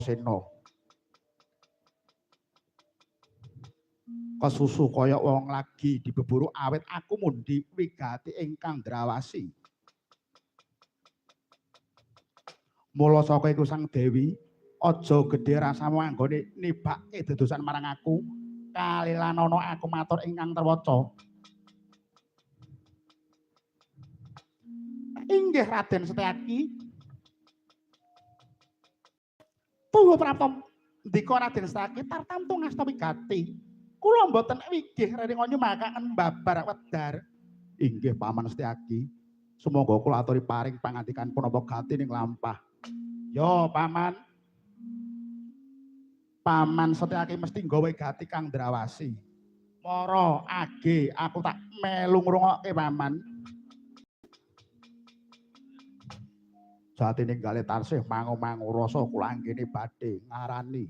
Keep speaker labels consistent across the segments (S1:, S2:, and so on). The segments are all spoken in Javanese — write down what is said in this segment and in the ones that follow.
S1: Sena. Kesusu kaya wong lagi dibeburu awit aku mundi wigati ingkang ndrawasi. Mula saka iku Sang Dewi, aja gedhe rasamu anggone nibake dedosan marang aku, kalilanana aku matur ingkang terwaca. Inggih Raden Setyaki. Tuhu prapta ndika Raden Setyaki tartamtu ngasta wigati. Kula mboten wigih rering nyumakaken babar wedar. Inggih Paman Setyaki. Sumangga kula aturi paring pangandikan punapa gati ning lampah. Yo Paman. Paman Setyaki mesti nggawa gati kang ndrawasi. Mara age aku tak melu ngrungokke Paman. Jatine gale tarsih mangu-mangu rasa kula anggene badhe ngarani.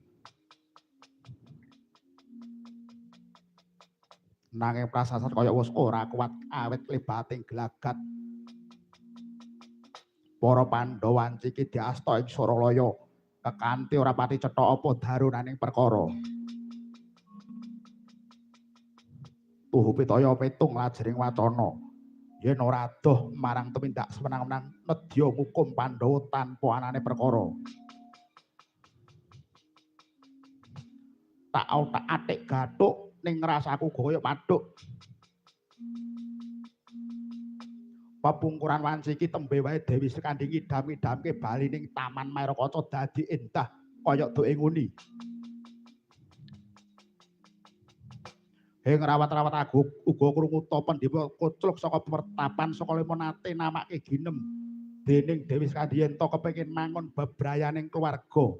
S1: Nanging prasasat kaya wis ora kuat awit klebating gelagat. Para Pandhawa iki diasta ing Suralaya kekanthi ora pati cetha apa darunaning perkara. Tuhu pitaya petung lajering wacana yen ora adoh marang tumindak sewenang-wenang nedya ngukum Pandhawa tanpa anane perkara. Tak otak-atik gathuk ning rasaku kaya paduk. Pepungkuran wanci iki tembe wae Dewi Srikandhi ngidam-idamke bali ning Taman Maerakaca dadi endah kaya doke nguni. Hing rawat-rawat aku uga krungu ta pendhewa kocluk saka pertapan saka lima nate namake ginem dening Dewi Srikandhi yen ta kepengin mangun bebrayaning keluarga.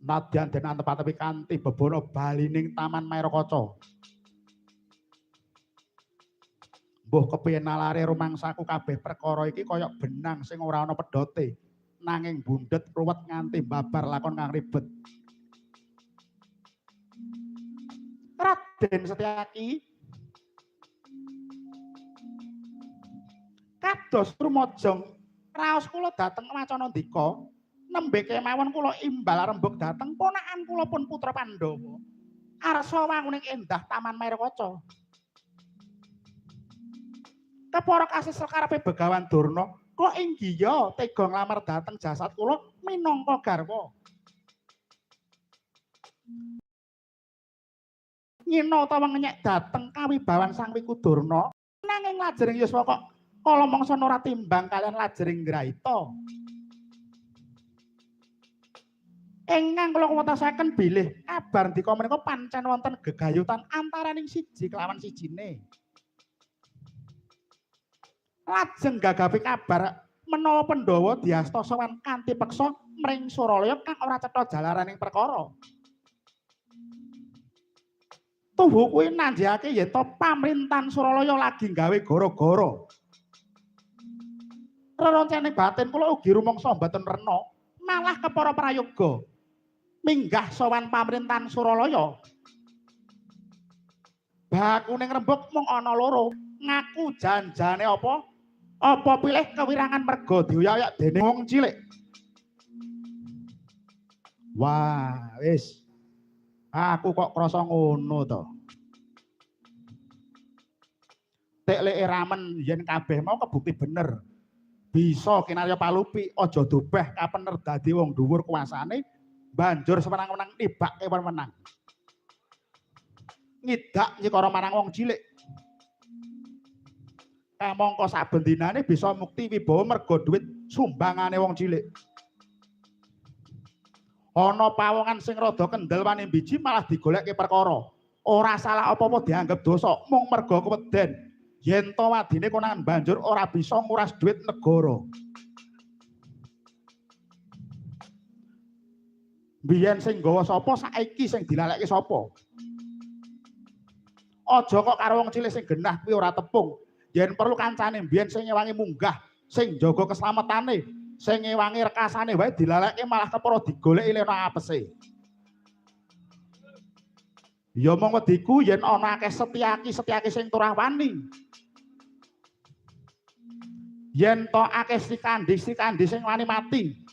S1: Nadyan den antep-antepi kanthi bebana bali ning Taman Maerakaca. Mbuh kepiye nalare rumangsaku kabeh perkara iki kaya benang sing ora ana pedhote nanging bundet ruwet nganti babar lakon kang ribet. Raden Setyaki kados rumajang raos kula dhateng wacana ndika nembe kemawon kula imbal rembug dhateng ponakan kula pun putra Pandhawa arsa wanguning endah Taman Maerakaca. Kepara kasesel karepe Begawan Durna kok inggiya tega nglamar dhateng jasad kula minangka garwa. Nyina utawa ngenyek dhateng kawibawan Sang Wikudurna nanging lajering yuswa kok kala mangsa ora timbang kalian lajering ngraita. Ingkang kula kuwatasaken bilih kabar ndika menika pancen wonten gegayutan antaraning siji kelawan sijine. Lajeng gagapi kabar menawa Pandhawa diasta sowan kanthi peksa mring Suralaya kang ora cetha jalaraning perkara. Tuhu kuwi nandhiyake yen to pamrintahan Suralaya lagi gawe gara-gara. Reroncene batin kula ugi rumangsa mboten rena, malah kepara prayoga minggah sowan pamrintahan Suralaya. Bakuning rembug mung ana loro, ngaku janjane apa? Apa pilih kewirangan merga dioyak dening wong cilik. Wah, wis. Aku kok krasa ngono to. Tekleke ramen yen kabeh mau kebukti bener. Bisa kinarya palupi aja dobeh kapener dadi wong dhuwur kuasane banjur sewenang-wenang nibake wenang. Ngidak nyikara marang wong cilik. Kamangka saben dinane bisa mukti wibawa merga dhuwit sumbangane wong cilik. Ana pawongan sing rada kendel wani mbiji malah digolekke perkara. Ora salah apa-apa dianggep dosa mung merga keweden. Yen to wadine konangan banjur ora bisa nguras dhuwit negara. Biyen sing nggawa sapa saiki sing dilalekke sapa? Aja kok karo wong cilik sing genah kuwi ora tepung. Yen perlu kancane mbiyen sing ngewangi munggah, sing njaga keslametane, sing ngewangi rekasane wae dilalekke malah kepara digoleki lena apese. Ya mung wediku yen ana akeh Setyaki-Setyaki sing turah wani. Yen to akeh Srikandhi-Srikandhi sing wani mati.